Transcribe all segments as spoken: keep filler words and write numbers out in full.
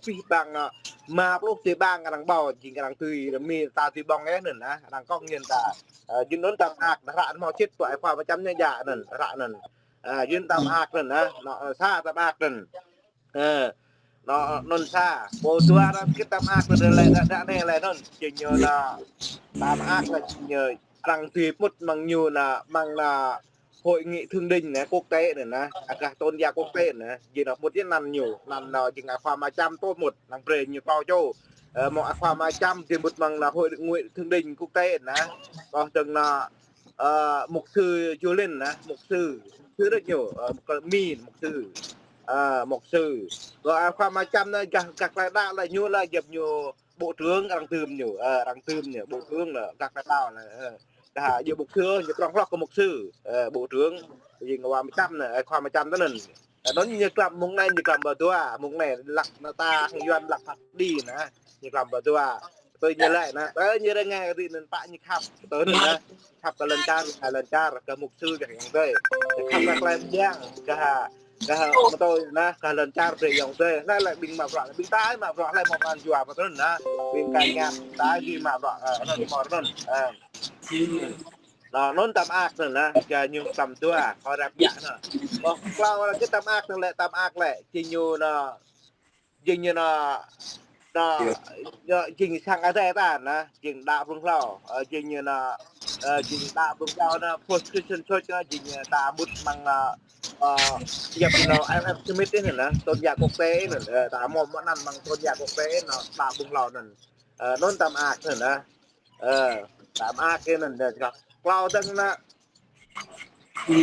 pih bang, ơ, ma pluh tui bang arăng ƀâo, jing arăng tui rơmi ta tui ƀơ̆ng eh anŭn, ah, arăng kŏng ñen ta. Ơ, jing anŭn ta mơak, ră anŭn hmâo čĭt, tui ai khua mơčăm ñu djă anŭn, ră anŭn. Ơ, jing ta mơak anŭn, ah, anŭn, ơ, sa ta mơak anŭn. Ơ, anŭn, anŭn sa, pô dua anŭn kơ ta mơak anŭn lĕ, đa, đa anai lĕ anŭn, jing ñu anŭn, ta mơak lĕ jing ñu, arăng tui mŭt mơ̆ng ñu anŭn, mơ̆ng anŭn, hội nghị thượng đỉnh anŭn, quốc tế anŭn, ah, gah tôn giáo quốc tế anŭn, jing anŭn mŭt jing anăn ñu, anăn anŭn jing ai khua mơčăm tui mŭt, arăng brơi ñu pô čô. Ơ, mơ̆ng ai khua mơčăm tui mŭt mơ̆ng anŭn hội nghị thượng đỉnh quốc tế anŭn, kơ dơ̆ng anŭn, ơ, mục sư Yulin anŭn, mục sư, mục sư đôč ñu, ơ, mục sư, ơ, mục sư. Kơ ai khua mơčăm anŭn gah, gah tơlơi đaŏ lĕ ñu lĕ djŏp ñu bộ trưởng arăng tơm ñu, ơ, arăng tơm ñu, bộ trưởng anŭn, gah tơlơi đaŏ lĕ, ơ. Dah, ñu mục sư, ñu prŏng hloh kơ mục sư, ơ, bộ trưởng, jing khua mơčăm anŭn, ơ, khua mơčăm tơ anŭn. Ơ, anŭn ñu klăm mơ̆ng anai, ñu klăm pơ dua, mơ̆ng anai, lăk anŭn ta, hăng Yuan lăk Phat Đĭ anŭn, ñu klăm pơ dua. Tui ñu lĕ anŭn, tui ñu rơngai kơ rĭ anŭn pă ñu khăp, tui anŭn anŭn, khăp kơ lŏn čar, kơ lŏn čar, kơ mục sư, kơ ayŏng adơi. Khăp kơ tơlơi mơyang, kơ ha, kơ ha, mơ̆ tui anŭn, kơ lŏn čar brơi ayŏng adơi. Anai lĕ ƀing mă bruă, ƀing ta mă bruă, hlơi mă pran jua pơ anŭn anŭn. Ƀing kơ ñăp, ta jing mă bruă, ơ, anŭn mơ̆ anŭn. Ơ. Anŭn, anŭn ta mơak anŭn, ah, kơ ñu klăm dua, kơ rap yă anŭn. Ơ, klâo lĕ kơ ta mơak anŭn lĕ, ta mơak lĕ, jing ñu anŭn, jing ñu anŭn, anŭn, anŭn, jing sang adai ta anŭn, jing đaŏ blung hlâo, ơ, jing ñu anŭn, ơ, jing đaŏ blung hlâo anŭn, post Christian church anŭn, jing ñu ta mŭt mơ̆ng anŭn, ơ, djŏp anŭn, I M F Summit anŭn, anŭn, tôn giáo quốc tế anŭn, ơ, ta hmâo mơ̆ anăn mơ̆ng tôn giáo quốc tế anŭn, đaŏ blung hlâo anŭn. Ơ, anŭn ta mơak anŭn, ah. Ơ, ta mơak kơ anŭn, anŭn, klâo dơ̆ng anŭn,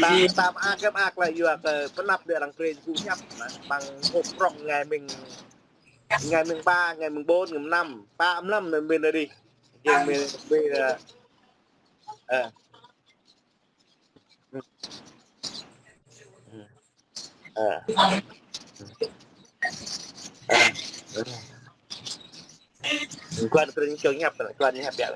ta, ta mơak kơ mơak lĕ yua kơ pơanăp đe arăng brơi gŭ hiăp anŭn, mơ̆ng hôm prŏng ngày mùng, ngày mùng ba, ngày mùng bốn, ngày mùng năm, pă mlam anŭn mĭn adih. Jing mĭn, mĭn, ơ, ơ. Ơ. Ơ. Ơ. Kuan kơ ñu hiăp, kuan ñu hiăp yă.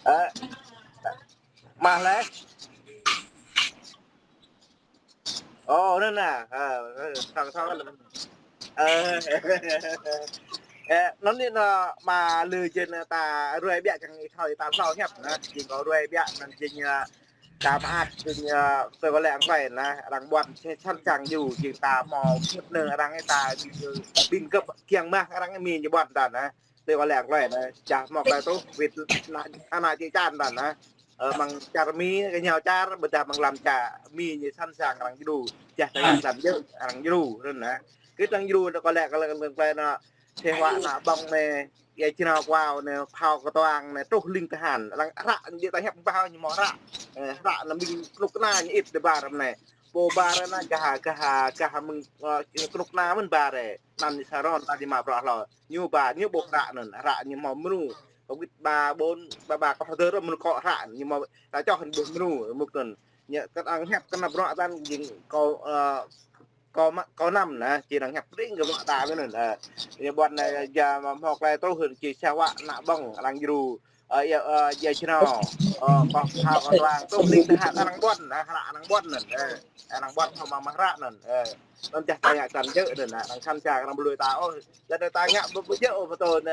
Ơ, mă lĕ. Ơ, anŭn anŭn, ơ, ơ, thâo, thâo. Ơ, ơ, anŭn anai anŭn mă lư jing ta ruai biă čang ih thâo ta hlâo hiăp anŭn, jing kơ ruai biă anŭn jing, ơ, ta mơak jing, ơ, tui kơ lĕ arăng ruai anŭn, arăng ƀuăn săn čang yua jing ta hmâo mŭt anŭn arăng ta ƀing gơ̆p kiăng mă arăng mĭn ñu ƀuăn ta anŭn. Tui kơ lĕ arăng ruai anŭn, čah hmâo tơlơi truh, wĭt ană, ană čư̆ čan ta anŭn. Ơ, mơ̆ng čar Mi, kơ ñu čar, ƀôdah mơ̆ng lăm čar Mi ñu săn čang arăng djru, čah tơlơi săn djru, arăng djru, anŭn anŭn. Kơ arăng djru, kơ lĕ, kơ lĕ, kơ lĕ, kơ lĕ anŭn, sĕ huă ană ƀơ̆ng anai, ia jrao kuao anai, phao kơtuang anai, truh ling tơhan, arăng hră, jing ta hiăp pơhiăp ñu hmâo hră. Ơ, hră anŭn ƀing kơnuk kơna ñu ĭt dơ̆ng ƀar anai. Pô ƀar anŭn gah, gah, gah mơ̆ng, ơ, kơnuk kơna mơ̆n ƀar ơ. Anăn ñu sa ron, anăn ñu mă bruă hlâo. Ñu ba, ñu ƀuh hră anŭn, hră ñu hmâo mơnŭ. Kơ wĭt ba ƀôn, ba, ba kơ hơdơr mơnŭ kơ hră, ñu hmâo ta čoh ñu ƀuh mơnŭ, mŭk anŭn. Ñu kơ arăng hiăp kơ anăp bruă ta anŭn jing kơ, ơ, kơ mă, kơ năm anŭn, či arăng hiăp ring kơ bruă ta anŭn, ơ. Ñu ƀuăn anai, ơ, ja mă hmâo tơlơi truh, či sĕ huă ană ƀơ̆ng, arăng djru, ơ, ia, ơ, ia jrao, ơ, kơ phao kơtuang, truh ling tơhan arăng ƀuăn, ơ, hră arăng ƀuăn anŭn, ơ. Arăng ƀuăn hmâo mă hră anŭn, ơ. Anŭn čah ta ngă săn djơ̆ anŭn, arăng săn čang arăng ƀu lui ta ôh, čang ta ngă ƀu, ƀu djơ̆ ôh, pơtô anŭn,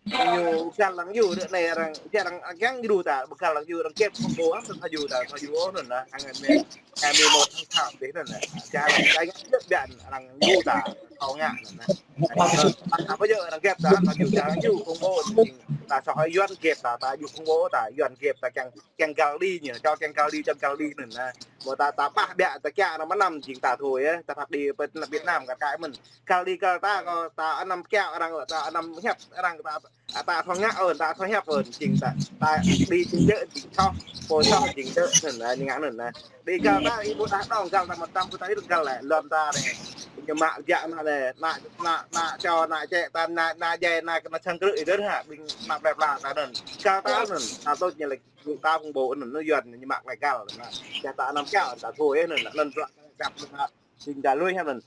Ñu kăl lăng yua, ră anai arăng, arăng, arăng kiăng yua ta, ƀu kăl lăng yua, arăng kĕp khủng bố, arăng thâo yua ta, thâo yua anŭn anai, hăng anai, hai mươi mốt tháng sáu dih anŭn anai. Čar arăng kiăng kĕp biă, arăng yua ta, thâo ngă anŭn anai. Arăng, arăng apa yơh, arăng kĕp ta, thâo yua ta, arăng yua khủng bố, ta soh Yuan kĕp ta, ta yua khủng bố ta, Yuan kĕp ta kiăng, kiăng găl đi ñu, čô kiăng găl đi, čô găl đi anŭn anai. Mơ̆ ta, ta pah biă, ta kiăng anăm anăm, jing ta thôi yơh, ta pah đi pơ Việt Nam kar kaĭ mơ̆n. Găl đi găl ta, kâo ta anăm kiăng arăng, ta anăm hiăp arăng, ta ta thâo ngă ôh, ta thâo hiăp ôh, jing ta, ta đi jing djơ̆, jing soh, pô soh jing djơ̆, anŭn anai, ñu ngă anŭn anai. Đi găl ta, ih ƀu đah đong găl ta mơtam, ƀu ta ih găl lĕ, lŏm ta anai. Ñu mă biă anŭn anai, ană, ană, ană čô, ană čĕ ta, ană, ană djai, ană, ană sang krư̆ ih dơ̆ng hă, ƀing ană plơi pla ta anŭn. Găl ta anŭn, ta tŭ ñu lĕ, ta khủng bố anŭn, anŭn Yuan ñu mă lĕ găl anŭn. Čah ta anăm kiăng, ta thôi anŭn, anŭn bruă găp anŭn, jing ta lui anŭn.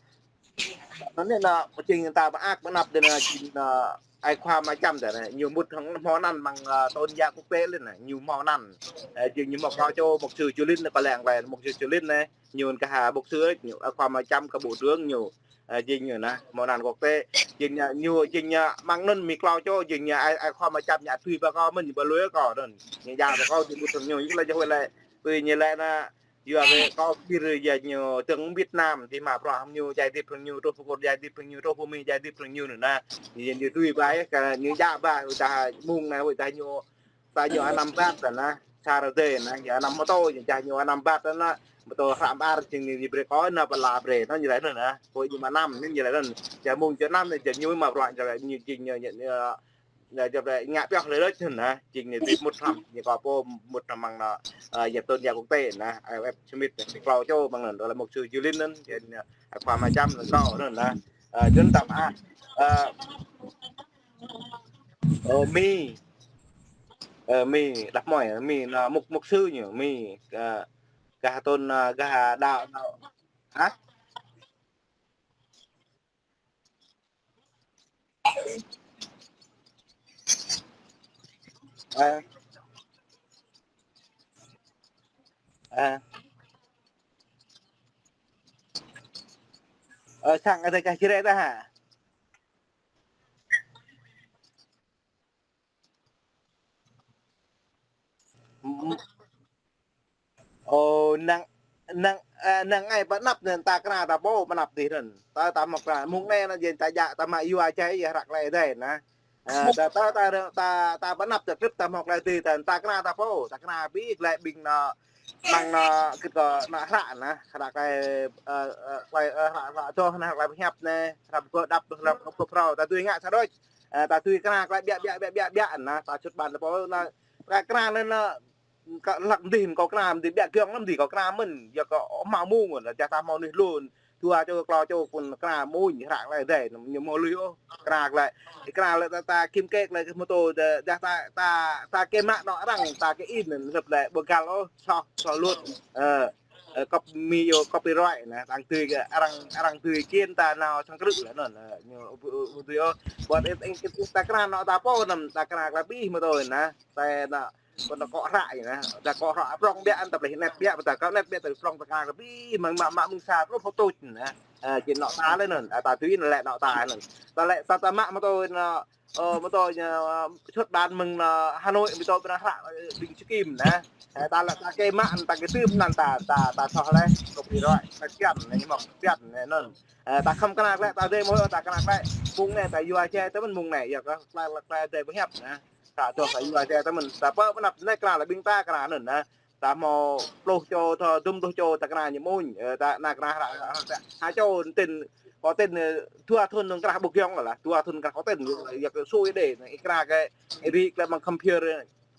Anŭn anai, anŭn, pơčing ta mơak mơnăp dơ̆ng anŭn, jing anŭn, ai khua Ama Čăm ta anŭn, ñu mŭt hăng hmâo anăn mơ̆ng, ơ, tôn giáo quốc tế lĕ anŭn, ñu hmâo anăn. Ơ, jing ñu hmâo klâo čô, mục sư Jolin anŭn, kâo lăng lĕ, mục sư Jolin anŭn, ñu kah hă mục sư, ñu, ơ, khua Ama Čăm kơ bộ trưởng ñu. Ơ, jing ñu anŭn, hmâo anăn quốc tế. Jing ñu, ñu, jing ñu, mơ̆ng anŭn mơ̆ klâo čô, jing ñu, ai, ai khua Ama Čăm ñu tui ƀă kâo mơ̆n, ñu ƀu lui kâo anŭn. Ñu djă ƀă kâo, jing mŭt hăng ñu, ñu lĕ jơh lĕ, tui ñu lĕ anŭn, yua kơ kâo pơpĭr yua ñu tơ̆ng Việt Nam, dih mă bruă hăng ñu, djai hơdip hăng ñu, truh pơkŭt djai hơdip hăng ñu, truh pơ Mi djai hơdip hăng ñu anŭn anai. Ñu, ñu tui ƀă yơh, kơ ñu djă ƀă, ƀu dah mơ̆ng anai, ƀu dah ñu, ta ñu anăm bat anŭn anai, Saturday anŭn anai, ñu anăm mơtô, ñu čah ñu anăm bat anŭn anai, mơtô hră mơar, jing ñu brơi kâo anŭn, pơala brơi, anŭn ñu lĕ anŭn anai, kâo ñu mă anăm, anŭn ñu lĕ anŭn, čah mơ̆ng čô anăm anŭn, čah ñu mă bruă, ñu lĕ ñu, jing ñu, ñu, ñu, Anŭn, jăp lĕ ngă pioh lĕ rơ̆t anŭn, jing ñu dih mŭt hrăm, ñu kâo pô mŭt hrăm mơ̆ng anŭn, ơ, yap tôn giáo quốc tế anŭn, ai ep Smith anŭn, ñu klâo čô mơ̆ng anŭn, đó là mục sư Jolin anŭn, jing, ơ, khua Ama Čăm anŭn, klâo anŭn anŭn. Ơ, jing tam ah, ơ, ơ, Mi, ơ, Mi, đah mơi, Mi, anŭn mục, mục sư ñu, Mi, ơ, gah tôn, ơ, gah đaŏ, đaŏ, hă? Ơ. Ơ. Ơ, sang adai kah Jrai ta hă? Ơ, năng, năng, ơ, năng ai pơanăp anŭn ta kơna ta pô pơanăp dih anŭn. Ta, ta hmâo kơna, mơ̆ng anai anŭn jing ta djă, ta mă yua čai yơh hră tơlơi adai anŭn. Ơ, ta, ta, ta, ta, ta pơanăp ta trip ta hmâo tơlơi dih ta, ta kơna ta pô, ta kơna ƀing glaĭ ƀing anŭn, mơ̆ng anŭn, kơ anŭn hră anŭn, hră tơlơi, ơ, ơ, tơlơi, ơ, hră, hră čô anŭn, hră tơlơi pơhiăp anŭn, hră pơgop đăp, hră pơgop phrâo, ta tui ngă sa đôč. Ơ, ta tui kơna glaĭ ƀiă, ƀiă, ƀiă, ƀiă, ƀiă anŭn, ta čut ƀan ta pô anŭn, kơ kơna anŭn, anŭn, kơ lăk dih kâo kơna, dih ƀiă giŏng lăm dih kâo kơna mơ̆n, yua kơ hmâo mơ̆ng anŭn, čah ta hmâo anih lŏn, dua čô klâo čô pun kơna mơ̆ng hră tơlơi adai, ñu hmâo lui ôh, kơna glaĭ, kơna lĕ ta, ta kim kek lĕ kơ mơtô, ta, ta, ta, ta kơ mă anŏ arăng, ta kơ in anŭn, lăp lĕ ƀu găl ôh, soh, soh luật, ơ, ơ, cop-, mi yua copyright anŭn, arăng tui kơ, arăng, arăng tui kiăng ta nao sang krư̆ lĕ anŭn, ơ, ñu, ƀu, ƀu, ƀu tui ôh, ƀuh in, in, in, ta kơna anŏ ta pô anŭn, ta kơna glaĭ abih mơtô anŭn, ta anŭn, Kâo anŭn kŏ hră anŭn, ta kŏ hră prŏng ƀiă, ta plih net ƀiă, ta kŏ net ƀiă, ta prŏng ta kơna kơ abih, mơ̆ng mă, mă mơ̆ng sa truh pơtŭč anŭn. Ơ, jing anŏ ta lĕ anŭn, ơ, ta tui anŭn lĕ anŏ ta anŭn. Ta lĕ, ta, ta mă mơtô anŭn, ơ, mơtô anŭn, ơ, čut ƀan mơ̆ng anŭn Hà Nội, mơtô ƀing hră, ơ, ƀing Čư̆ Kim anŭn. Ơ, ta lĕ ta kơ mă, ta kơ tưm anŭn ta, ta, ta soh lĕ, copyright, ta kiăng anŭn, ñu mơ̆ kiăng anŭn. Ơ, ta khŏm kơna glaĭ, ta dơi mơ̆, ta kơna glaĭ. Mơ̆ng anai ta yua čai, ta mơ̆n mơ̆ng anai, yua kơ, glaĭ, glaĭ, glaĭ, dơi pơhiăp anŭn. Ta tŏ ta yua čai ta mơ̆n, ta pơ pơanăp anai kơna lĕ ƀing ta kơna anŭn anŭn. Ta hmâo pluh čô, tơ dŭm pluh čô ta kơna ñu mơ̆n. Ơ, ta anŭn kơna hră, hră, hră, ha čô tin, kâo tin, ơ, dua thŭn nơ̆ng kơna ƀu giŏng lah, dua thŭn kơna kâo tin, yua kơ sui đê, anŭn kơna kơ, ri kơ mơ̆ng computer,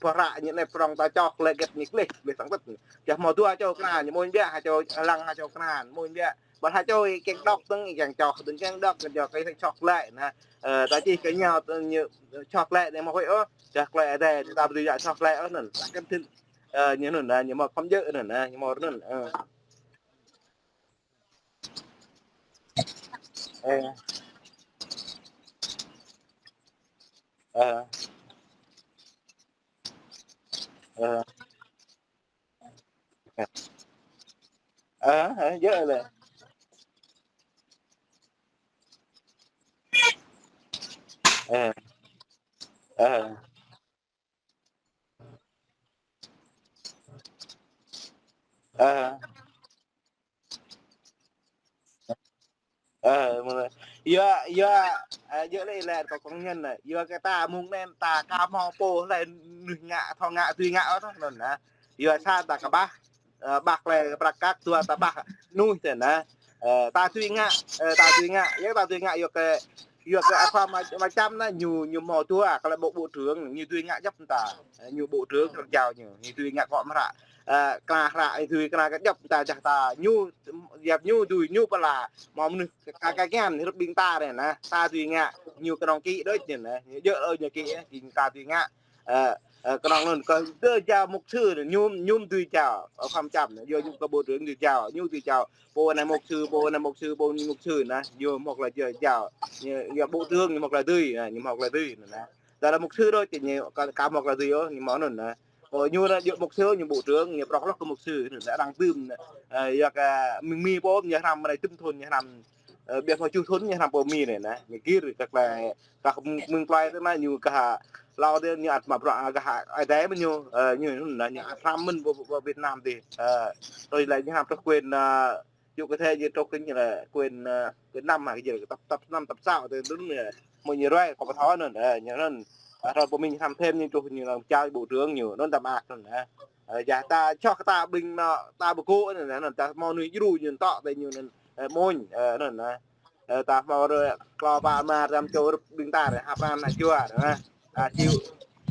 pơhră ñu anai prŏng ta čŏk lĕ gĕt ñu klih, klih tơ̆ng tơ̆t. Čah hmâo dua čô kơna ñu mơ̆n biă, ha čô lăng ha čô kơna mơ̆n biă. Ƀă ha čô ih kiăng đŏk tơ̆ng, ih kiăng čŏk tơ̆ng, kiăng đŏk, kiăng čŏk, ih čŏk lĕ anŭn. Ơ, ta čih kơ ñu, ñu čŏk lĕ anŭn mơ̆ huĭ ôh. Čah tơlơi adai, ta ƀu dưi čŏk lĕ ôh anŭn. Ta kơ̆n thin, ơ, ñu anŭn anŭn, ñu mơ̆ khŏm djơ̆ anŭn anŭn, ñu mơ̆ anŭn, ơ. Ơ. Ơ. Ơ. Ơ, ơ, djơ̆ lĕ. Ơ. Ơ. Ơ, mơ̆ng anai. Yua, yua, ơ, yua lĕ, lĕ kơ kông nhân anai. Yua kơ ta mơ̆ng anai ta ka hmâo pô lĕ nuih ngă, thâo ngă, dưi ngă ôh anŭn anai. Yua sa ta kơƀah, ơ, ƀah lĕ prăk kăk, dua ta ƀah nuih tơ anai. Ơ, ta dưi ngă, ơ, ta dưi ngă, yua ta dưi ngă, yua kơ Yua kơ ăt khua Ma-, Machăm anai, ñu, ñu hmâo dua, kơ lĕ bộ, bộ trưởng, ñu dưi ngă djŏp ta. Ơ, ñu bộ trưởng kơ jao ñu, ñu dưi ngă kơ mơ̆ hră. Ơ, kơnang hră, ñu dưi kơnang kơ djŏp ta, jah ta. Ñu, yap ñu dưi, ñu pơala. Hmâo mơnuih ka, ka, ka kian, hrup ƀing ta anai, anai. Ta dưi ngă, ñu kơnong kĭ đôč anai, anai. Ñu djơ̆ ôh ñu kĭ, ơ, jing ta dưi ngă. Ơ, ơ, kơnong anŭn, kơ tơ jao mục sư anai, ñu, ñu dưi jao. Ơ, khua Machăm anai, yua ñu kơ bộ trưởng dưi jao, ñu dưi jao. Pô anai mục sư, pô anai mục sư, pô anai mục sư anai, ñu hmâo lĕ jao, jao. Ñu, ñu bộ trưởng, ñu hmâo lĕ dưi, anai, ñu hmâo lĕ dưi anai. Dah lĕ mục sư đôč, ñu ka, ka hmâo lĕ dưi ôh, ñu hmâo anŭn anai. Pô ñu anai, ñu mục sư, ñu bộ trưởng, ñu prŏk lŏk kơ mục sư, anai, arăng dưm anai. Ơ, yua kơ, ơ, mơ̆ng Mi pô, ñu hrăm anai, tŭm thŭn, ñu hrăm, ơ, ƀiă hmâo tơjuh thŭn, ñu hrăm pô Mi anai, anai. Ñu gir, kơ lĕ, kơ mơ̆ng plơi tơ anai, ñu kơ Lao dih ñu ăt mă bruă gah Ơi Adai mơ̆n ñu, ơ, ñu, ñu, ñu ăt hrăm mơ̆n pơ, pơ, pơ Việt Nam dih. Ơ, tui lĕ ñu hrăm truh quên, ơ, yua kơ thê ñu truh kơ ñu lĕ quên, ơ, quên năm hă, kơ jing lĕ tăp, tăp năm, tăp sa, tui anŭn ñu, mơ̆ ñu ruai, kơ pơthâo anŭn, ơ, ñu anŭn, ơ, hrơi pơmĭn hrăm thêm ñu truh ñu lăng čar bộ trưởng ñu, anŭn ta mơak anŭn, ơ. Ơ, yua ta čŏk ta ƀing anŭn, ta ƀu kơ anŭn, anŭn, ta hmâo mơnuih djru ñu tŏ, tơ ñu anŭn, ơ, mơ̆n, ơ, anŭn, ơ. Ơ, ta hmâo rơ, klâo pă rơma rơmam čô rơp ƀing ta rơ, hăp anŭn anai jua rơ, ha. Ta tiu,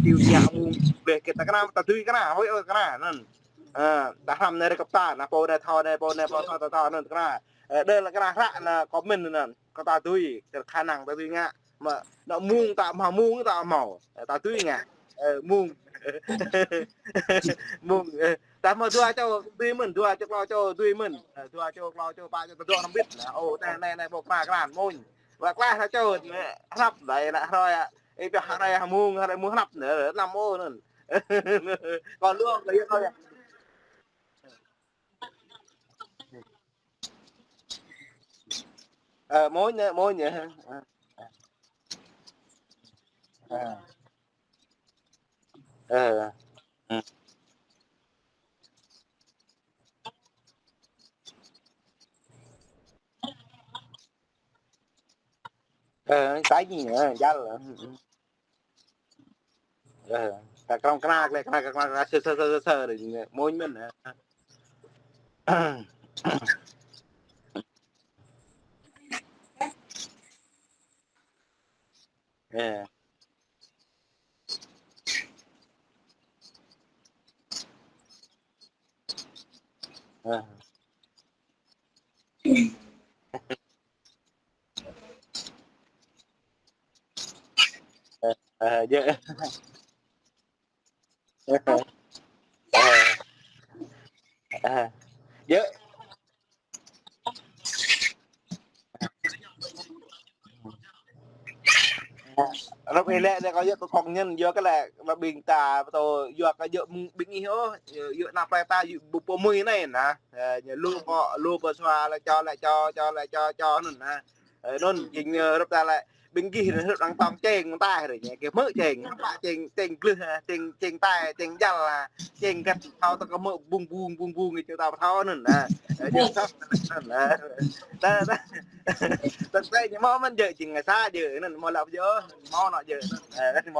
tiu ñă mơ̆ng, ƀlĕh kơ ta kơnang, ta dưi kơnang, hơi ơi kơnang, anŭn. Ơ, ta hrăm anai rơkâo ta, anai pô anai thâo, anai pô anai pô thâo, ta thâo, anŭn kơnang. Ơ, đơ lĕ kơnang hră anai comment anŭn, kơ ta dưi, kơ khả năng ta dưi ngă. Mă, anŭn mơ̆ng ta hmâo, mơ̆ng ta hmâo. Ơ, ta dưi ngă. Ơ, mơ̆ng. Mơ̆ng, ơ, ta hmâo dua čô dưi mơ̆n, dua čô klâo čô dưi mơ̆n. Ơ, dua čô klâo čô pă čô ta dŏ hrŏm ƀĭt. Ơ, ô, anai, anai, anai, ƀô̆ kơnang, kơnang, mơ̆n. Wă klah sa čô, anai, hrăp, anai, anai, hrơi, ơ, ih pioh hrơi hmư̆, hrơi hmư̆ hrăp, anai, năm ô, anŭn. Kơ lu, kơ lu, kơ lu. Ơ, mơ̆n, mơ̆n, ơ. Ơ. Ơ. Ơ, tai ñi, ơ, jal. Ơ, ta krong kơnang, kơnang, kơnang, kơnang, sơ, sơ, sơ, sơ, sơ, mơ̆n, mơ̆n, ơ. Ơ. Ơ. Ơ, ơ, djơ̆. Ơ, ơ, djơ̆. Rơp ih lĕ, lĕ kâo yua kơ kông nhân, yua kơ lĕ, ƀing ta, pơtô, yua kơ yua ƀing ih ôh, yua anăp plơi ta, yua ƀu pô mui anai, anai. Ơ, ñu lu pô, lu pô sua lĕ čô, lĕ čô, čô, lĕ čô, čô, anŭn, anai. Ơ, anŭn, jing, ơ, rơp ta lĕ, ƀing gih anŭn hrup arăng tong čeng mơ̆ng ta rơ, ñu kơ hmư̆ čeng, hmư̆ čeng, čeng glưh, ha, čeng, čeng tai, čeng jal, ha, čeng găt, thâo ta kơ hmư̆ bung, bung, bung, bung, ñu ta thâo anŭn, ha. Ơ, ñu thâo anŭn, ha. Ta, ta, ta, ta, ñu hmâo mơ̆n djơ̆, jing ngă sa djơ̆, anŭn, hmâo lăp djơ̆, anŭn, hmâo anŭn djơ̆,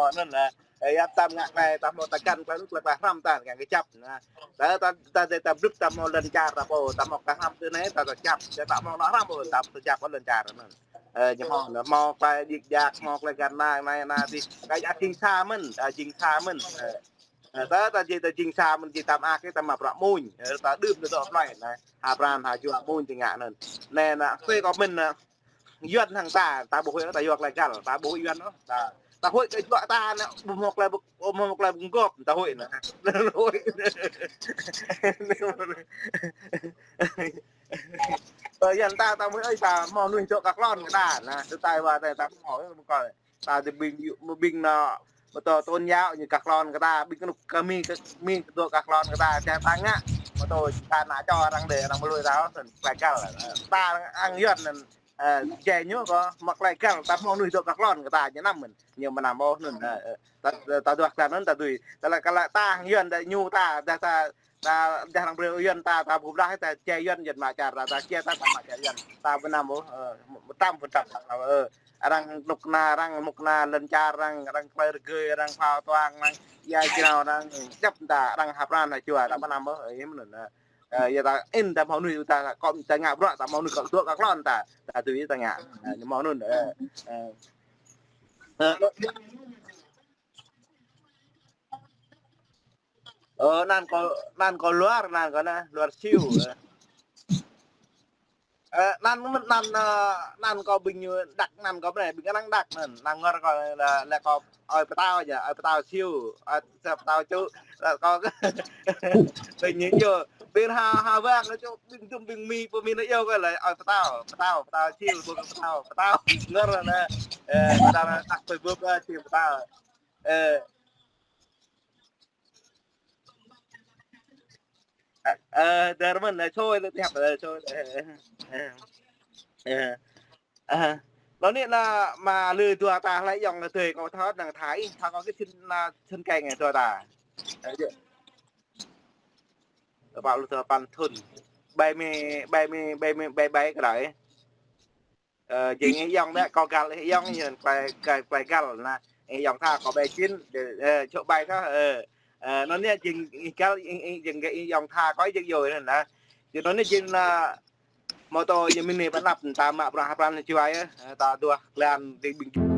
anŭn, ha. Ơ, yap tam ngă klai, ta hmâo ta găn klai, klai, klai hrăm ta, ngă kơ čăp, ha. Ta, ta, ta, ta, ta blŭk ta hmâo lŏn čar ta pô, ta hmâo ta hrăm tơ anai, ta, ta čăp, ta, ta hmâo ta hrăm pô, ta, ta čăp kơ lŏn čar anŭn. Ơ, ñu hmâo, hmâo klai dik jak, hmâo klai găn anai, anai, anai, ti. Klai jak jing sa mơ̆n, ơ, jing sa mơ̆n. Ơ, ơ, ta, ta jing, ta jing sa mơ̆n, jing ta mă kơ, ta mă bruă mơ̆n. Ơ, ta đưm ta dŏ plơi, anai. Ha pran, ha jua mơ̆n, ti ngă anŭn. Anai, anai, tui kâo mơ̆n, anai. Yuan hăng ta, ta ƀu huĭ, ta yua klai găl, ta ƀu huĭ Yuan ôh, ta, ta huĭ kơ juă ta anai, ƀu hmâo klai, ƀu hmâo klai ƀu gŏp, ta huĭ anai. Huĭ. Ơ, Yuan ta, ta huĭ ơi, ta hmâo mơnuih dŏ kơ klon kơ ta, anai, tơ tai wa ta, ta hmâo, ƀu kơ, ta tơ ƀing, ƀing anai, pơtô tôn giáo ñu kơ klon kơ ta, ƀing kơnuk kơ Mi, kơ Mi dŏ kơ klon kơ ta, čang ta ngă, pơtô ta ană čô arăng đe, arăng mơlui ta, ôh, klai găl, ta arăng Yuan anŭn, Ơ, jai ñu kơ, mă klai găl, ta hmâo mơnuih dŏ kơ klon kơ ta, ñu năm mơ̆n, ñu mơnam ôh anŭn, ơ, ơ, ta, ta, ta duah kơ anŭn, ta dưi, ta lĕ, kơ lĕ ta hăng Yuan, ta ñu ta, ta, ta, Ta dah arăng brơi Yuan ta, ta ƀu blah ta, čai Yuan, Yuan mă čar ta, ta kiăng ta, ta mă čar Yuan. Ta pơ anăm ôh, ơ, mơtam pơtăp ta, ơ. Arăng nuk na, arăng nuk na, lŏn čar arăng, arăng klơi rơgơi, arăng phao tuang, arăng ia jrao, arăng čăp ta, arăng hăp ran ta jua, ta pơ anăm ôh, ơ, yơh mơ̆n anŭn. Ơ, yơh ta in ta hmâo mơnuih ta, kơ ta ngă bruă ta hmâo mơnuih kơ tuă kơ klon ta, ta tui ta ngă, ơ, hmâo mơnuih, ơ, ơ. Ơ, Ơ, anăn kâo, anăn kâo luar, anăn kâo anai, luar Siu, ơ. Ơ, anăn, anăn, ơ, anăn kâo ƀing ñu Đăk, anăn kâo ƀơi anai, ƀing anăn Đăk anăn, anăn ngor kâo lĕ, lĕ kâo ơi pơtao yơh, ơi pơtao Siu, ơi pơtao ču, lĕ kâo ƀing ñu yơh, ƀing ha, ha wang ču, ƀing dŭm ƀing Mi, pơ Mi anai yơh kâo lĕ ơi pơtao, pơtao, pơtao Siu, pơtao, pơtao, ngor anai, ơ, pơtao Đăk Facebook, ơ, Siu pơtao. Ơ. Ơ, ơ, dơ̆r mơ̆n, ơ, sôi, lĕ tiap, ơ, sôi, ơ, ơ, ơ, ơ. Anŭn anai anai mă lư dua ta hlơi ayŏng tui kâo thâo năng thâo, thâo kâo kơ sĭn anai, sĭn keng dua ta. Ơ, yơh. Kơ pă lu dua păn thŭn. Ƀai mơ̆, ƀai mơ̆, ƀai mơ̆, ƀai, ƀai kơ đơi. Ơ, jing ih ayŏng đa, kâo găl ih ayŏng, ñu klai, klai, klai găl anai. Ih ayŏng tha kâo ƀai čin, ơ, čŏk ƀai tha, ơ. Ơ, anŭn anai jing ih găl, ih, ih, jing ih ayŏng tha kâo jing yơh anŭn anai. Jing anŭn anai jing anai, hmâo tơlơi jing mơ̆n anai pơ anăp ta mă bruă hăp ran jua yơh, ơ, ta duah klan ding ƀing